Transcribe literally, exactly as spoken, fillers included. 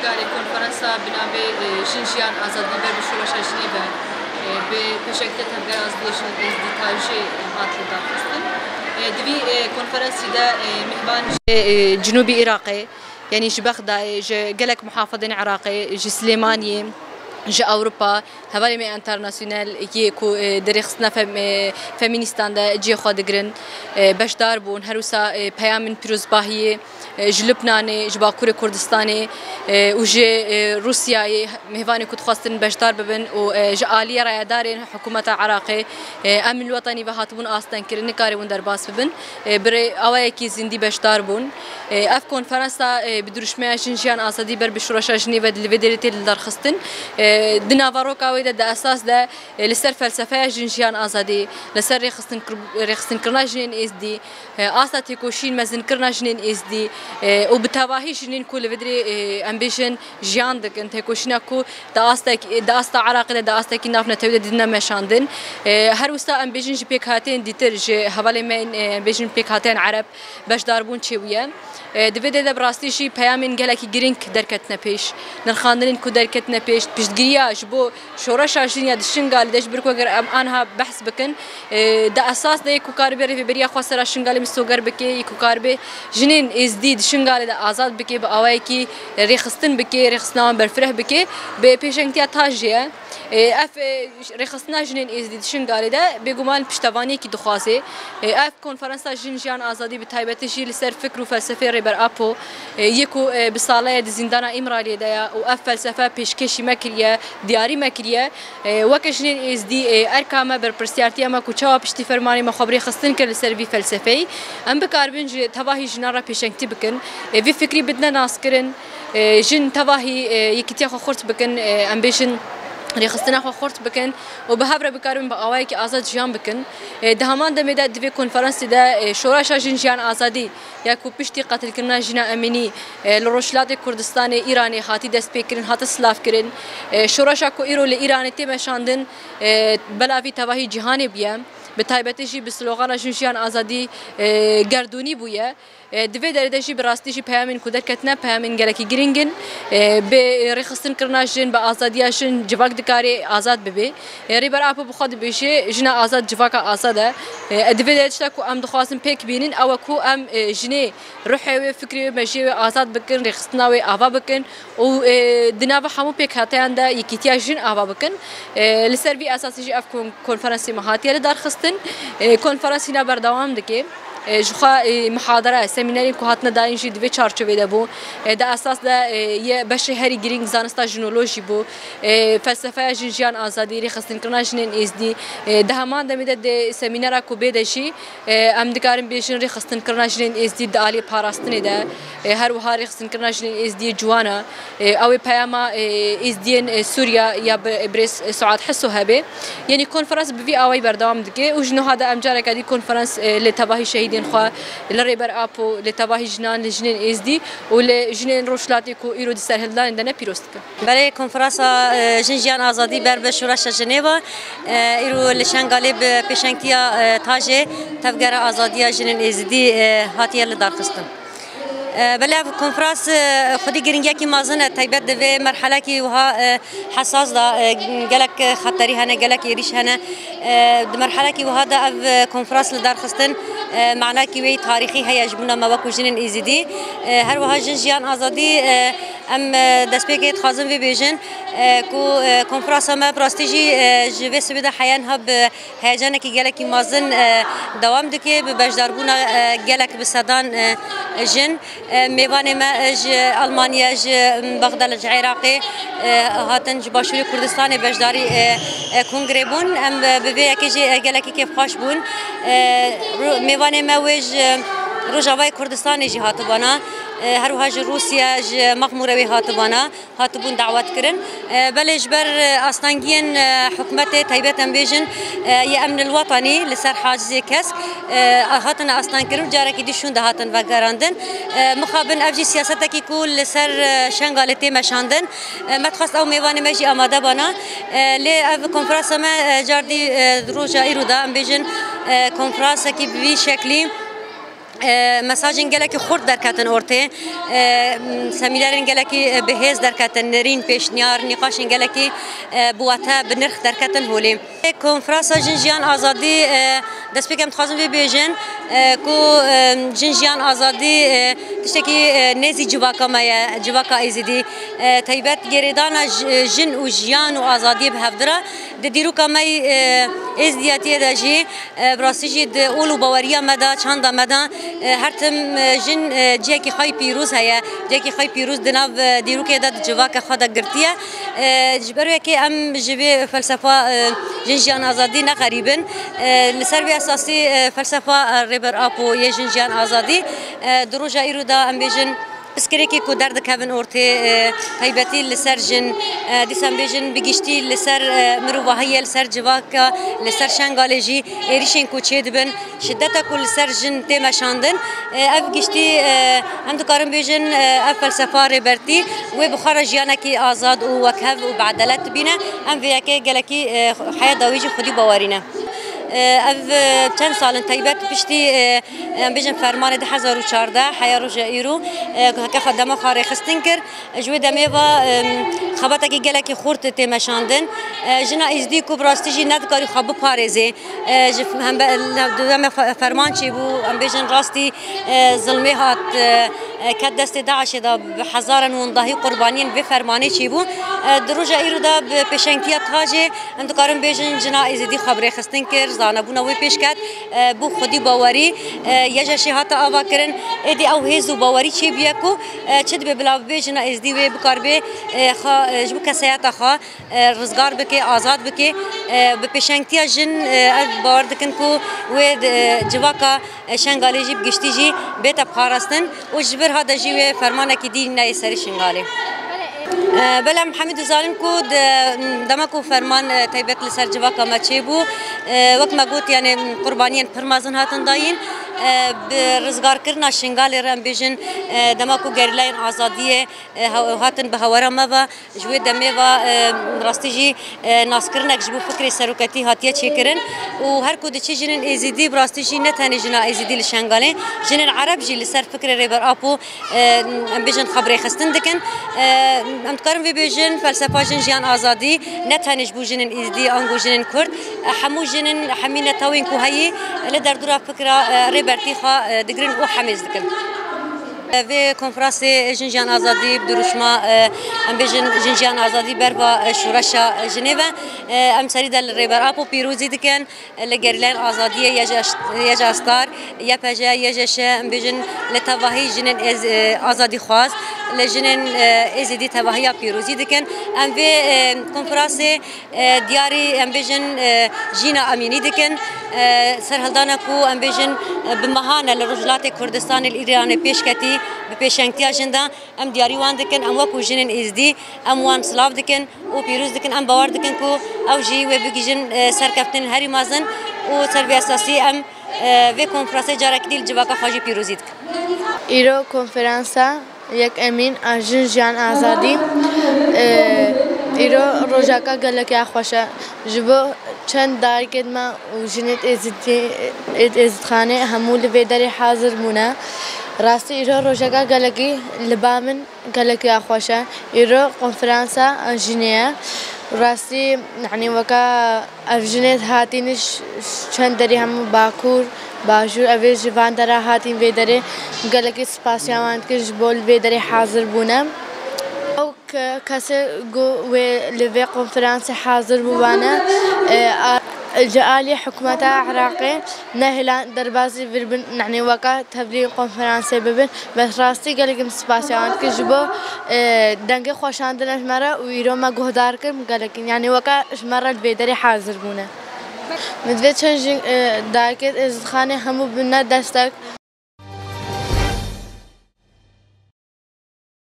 Karê konferansa bi navê, e, Jin Jiyan Azadî ber bi Şoreşa Jinê ve, e, bi pêşengtiya Tevgera Azadiya Jinên Êzidî Tajê hat lidarxistin. E, di vî, e, konferansî de, e, mihvan ji, e, Cinûbî Iraqê, yanî ji Bexdayê, ji gelek muhafazên Iraqê, ji Silêmaniyê, ji Ewropa, hevalê me enternasyonel yê ku, e, di rêxistina fem-, e, femînîstan de cihê xwe digirin, e, beşdar bûn. Her wisa, e, peyamên pîrozbahiyê, e, ji Lubnanê, ji Bakurê Kurdistanê, e, û ji, e, Rûsyayê mêvanê ku dixwestin beşdar bibin û, e, ji aliyê rayedarên hikûmeta Iraqê, e, em li wetanî ve hatibûn astengkirin, nikaribûn derbas bibin. E, bi rê awayekî zindî beşdar bûn. E, ev konferansa, e, bi dirûşmeya Jin Jiyan Azadî ber bi Şoreşa Jinê ve li vê derê tê lidarxistin. E, di naveroka wê de di esas de, e, li ser felsefeya Jin Jiyan Azadî, li ser rêxistin kir-, rêxistinkirina jinên êzdî, e, asta têkoşîn mezinkirina jinên êzdî, e, û bi tevahî jinên ku li vê derê, e, em bêjin jiyan dikin, têkoşîna ku di astek-, di asta Iraqê de, di astekî navnetewî de didine meşandin. E, her wisa em bêjin ji pêkhateyên dîtir, ji hevalên me yên, e, em bêjin pêkhateyên Ereb beşdarbûn çêbûye. E, di vê derê de bi rastî jî peyamên gelekî girîng derketine pêş. Nirxandinên ku derketine pêş, piştgiriya ji bo şoreşa jin ya di Şingalê de, ji ber ku eger em anha behs bikin, e, di esas de yê ku karibe rêveberiya xwe sera Şingalê misoger bike, yê ku karibe jinên êzdî di Şingalê de azad bike, bi awayekî rêxistin bike, rêxistina wan berfireh bike, bi pêşengtiya Tajê ye. E, ev, e, rêxistina jinên êzdî di Şingalê de bêguman piştevaniyekî dixwaze. E, ev konferansa Jin Jiyan Azadî bi taybetî jî li ser fikr û felsefeyê Rêber Apo, e, yê ku, e, bi sala ye di zîndana Îmraliyê de ye û ev felsefe pêşkêşî me kiriye, diyarî me kiriye. E, weke jinên êzdî, e, erka me, berpirsiyartiya me ku çawa piştî fermanê me xwe bi rêxistin kir li ser vî felsefeyî, em bikaribin ji tevahî jinan re pêşengtî bikin, e, vî fikrî bidine naskirin. E, jin tevahî, e, yekîtiya xwe xurt bikin, e, em bêjin rêxistina xwe xurt bikin û bi hev re bikaribin bi awayekî azad jiyan bikin. E, di heman demê de di vê konferansê de, e, Şoreşa Jin Jiyan Azadî ya ku piştî qetilkirina Jîna Emînî, e, li Rojhilatê Kurdistanê Îranê hatî destpêkirin, hate silavkirin. E, şoreşa ku îro li Îranê tê meşandin, e, belavî tevahî cîhanê bûye. Bi taybetî jî bi slogana Jin Jiyan Azadî, e, gerdûnî bûye. E, di vê derê de jî bi rastî jî peyamên ku derketine, peyamên gelekî girîng in. E, bi rêxistinkirina jin, bi azadiya jin civak dikare azad bibe. E, Rêber Apo bi xwe dibêje, jina azad civaka azad e. E, di vê derê tişta ku em dixwazin pêk bînin, ew e ku em, e, jinê ruhê wê, fikrê wê, mejiyê wê azad bikin, rêxistina wê ava bikin û, e, di nava hemû pêkhateyan de yekîtiya jin ava bikin. E, li ser vî esasî jî ev kon-, konferansê me hatiye lidarxistin. E, konferansî ne berdewam dike. E, ji xwe, e, mihadere, semînerên ku hatine dayîn jî di vê çarçovê de bû. E, di esas de, e, yê beşê herî girîng zanista jinolojî bû. E, felsefeya jin, jiyan, azadî, rêxistinkirina jinên êzdî. E, di heman demê de di semînera ku bê de jî, e, em dikarin bêjin rêxistinkirina jinên êzdî di aliyê parastinê de, e, her wiha rêxistinkirina jinên êzdî ciwan e. E, ew ê peyama, e, êzdiyên, e, Sûriya ya bi-, birêz, e, Suad Hiso hebe. Yanî konferans bi vî awayî berdewam dike û ji niha de em careke dî konferans, e, li tevahî şehîdên xwe, li Rêber Apo, li tevahî jinan, li jinên êzdî û li jinên Rojhilatê ku îro di serhildanê de ne pîroz dikin. Belê, konferansa, e, Jin Jiyan Azadî ber bi Şoreşa Jinê ve, e, îro li Şengalê bi pêşengtiya, e, Tajê, Tevgera Azadiya Jinên Êzidî, e, hatiye lidarxistin. E, belê ev konferans, e, xwedî giringiyekî mezin e, taybet di vê merhelekî wiha, e, hesas de, e, gelek xeterî hene, gelek êrîş hene. E, di merhelekî wiha de ev, e, konferans lidarxistin, e, manakî wê tarîxî heye ji bona me wekû jinên Êzidî. E, her wiha Jin Jiyan Azadî, e, Em, e, destpêkê dixwazin vê bêjin, e, ku, e, konferansa me bi rastî jî, e, ji vê sibê de heya niha bi heyecanekî gelekî mezin, e, dewam dike, bi beşdarbûna, e, gelek bi sedan, e, jin. E, mêvanê me, e, ji Almanya, ji Bexda, ji Iraqê, e, hatin ji Başûrê Kurdistanê beşdarî, e, e, kongrê bûn. Em, e, bi vê yekê jî, e, gelekî kêfxweş bûn. E, ro-, mêvanê me wê ji Rojavayê Kurdistanê jî hatibana. E, her wiha ji Rûsya, ji Mexmûre wê hatibana, hatibûn dawet kirin. E, belê ji ber, e, astengiyên, e, hikûmetê taybet em bêjin, e, yê Emn el Wetanî li ser Hacizê Kesk, e, hatine astengkirin û carekî dî şûnde hatin vegerandin. E, mixabin ev jî siyasetekî ku li ser, e, Şengalê tê meşandin. E, me dixwest ew mêvanê me jî amade bana. E, lê ev konferansa me, e, cardî, e, roja îro de em bêjin, e, konferansekî bi vî şeklî E, mesajên gelekî xurt derketin ortê. E, semînerên gelekî, e, bi hêz derketin, nerîn, pêşniyar, nîqaşên gelekî, e, bi wate, bi nirx derketin holê. Konferansa Jin Jiyan Azadî, e, destpêk em dixwazin vê bêjin, e, ku, e, jin jiyan azadî, e, tiştekî, e, nêzî civaka me ye, civaka Êzidî. E, taybet girêdana j-, jin û jiyan û azadiyê bi hevdira. Di dîroka me yî, e, Êzdiyatiyê de jî, e, bi rastî jî di ol û baweriya me de, çanda me de, e, her tim, e, jin, e, cihekî xwe yî pîroz heye. Cihekî xwe yî pîroz di nav, e, dîrokê de di civaka xwe de girtiye. E, ji ber wê yekê em ji vê felsefa, e, jin jiyan azadî ne xerîb in. E, li ser vê esasî, e, felsefa, e, Rêber Apo yê jin jiyan azadî, e, di roja îro de em bêjin pirsgirêkê ku derdikevin ortê, e, taybetî li ser jin, e, dîsa em bêjin bi giştî li ser, e, mirovahiyê, li ser civaka, li ser Şengalê jî êrîşên ku çêdibin, şideta ku li ser jin tê meşandin, e, ev giştî, e, em dikarin bêjin, e, ev felsefa Rêbertî wê bi xwe re jiyanekî azad û wekhev û bi edalet dibîne. Em vê yekê gelekî, e, heya dawî jî xwedî bawerî ne. E, ev, e, çend sal in taybet piştî, e, em bêjin fermanê du hezar û çardeh heya roja îro, e, heke xwe dema xwe rêxistin kir. Ji wê demê ve, em, xebatekî gelekî xurt tê meşandin. E, jina Êzdî ku bi rastî jî nedikarî xwe biparêzê. E, ji hembe-, di demê fe-, ferman çêbû, em bêjin rastî, e, zilmê hat, e, e, ket destê DAIŞê de bi hezaran windahî qurbaniyên vê fermanê çêbû. E, di roja îro de bi pêşengtiya tacê em dikarin bêjin jina Êzidî xwe bi rêxistin kir, zanebûna wê pêş ket, e, bû xwedî bawerî, e, YJŞ'ê hate ava kirin. Êdî ew hêz û bawerî çêbûye ku, e, çi dibe bila bibe jina Êzidî wê bikaribe, e, xwe, e, ji bo kesayeta xwe, e, rizgar bike, azad bike. E, bi pêşengtiya jin, e, ev bawer dikin ku wê di, e, civaka, e, Şengalê jî bi giştî jî bête parastin û ji vir hade jî wê fermanekî dî neyê serê Şingalê. E, belê em hemî dizanin ku di, dema ku ferman, e, taybet li ser civaka me çêbû, e, wek me got, yani qurbaniyên pir mezin hatin dayîn. E, bi rizgarkirina Şingalê re em bêjin, e, dema ku gerîlayên azadiyê, e, ha-, hatin bi hawara me ve, ji wê demê ve, e, rastî jî, e, naskirinek ji bo fikrê seroketî hatiye çêkirin û her ku diçî jinên Êzidî, bi rastî jî ne tenê jina Êzidî li Şengalê, jinên Ereb jî li ser fikrê Rêber Apo, e, em bêjin xwe bi rêxistin dikin. E, em dikarin vê bêjin, felsefa jin jiyan azadî ne tenê ji bo jinên Êzidî, ango jinên Kurd, e, hemû jinên, hemî netewên ku heyî li derdora fikra, e, Rêbertî xwe, e, digirin û hemêz dikin. Vê konferansê Jin Jiyan Azadî bi dirûşma, e, em bêjin Jin Jiyan Azadî berva, e, şoreşa jinê ve. E, em serî de li Rêber Apo pîrozî dikin, e, li gerîlayên azadiyê YJA Star, YPJ, YJŞ, em bêjin li tevahî jinên êz-, e, azadîxwaz, li jinên, e, Êzidî tevahiya pîrozî dikin. Em vê, e, konferansê E, diyarî, em bêjin, e, Jîna Emînî dikin. E, serhildana ku, em bêjin, e, bi mehan e li Rojhilatê Kurdistanê, li Îranê pêş ketî, bi pêşengtiya jin de em diyarî wan dikin. Em wekû jinên Êzdî, em wan silav dikin û pîroz dikin. Em bawer dikin ku ew jî wê bigihîjin, e, serkeftinên herî mezin û ser vê esasî em, e, vê konferansê carekî dî li civaka xwe jî pîrozî dikin. Îro konferansa Yek Emîn a Jin Jiyan Azadî. E, îro rojaka gelek ya xweş e. Ji bo çend dayikêd me û jinêd Êzidî, êd Êzidxanê hemû li vê derê hazir bûne. Rastî îro rojaka gelekî li ba min gelek ya xweş e. Îro konferansa jinê ye. Rastî, yanî weka Ev jinê hatîn ji, ji çend derî hemû Bakur, Bajûr, ev ê ji van dera hatîn vê derê. Gelekî spasiya wan dikin ji bo li vê derê hazir bûne. Ew ke-, kesê ku wê li vê konferansê hazir bûbane, e, a, ji alî hikûmeta Iraqê nehêlan derbazî vir bin, yanî weka tevlî konferansê bibin. Bes rastî gelek em spasiya wan dikin ji bo, e, dengê xweşandina ji me re û îro me guhdar kir, gelek, yanî weka ji me re li vê derê hazir bûne. Min divê çend jin, e, dayikêd Êzidxanê hemû bine destek,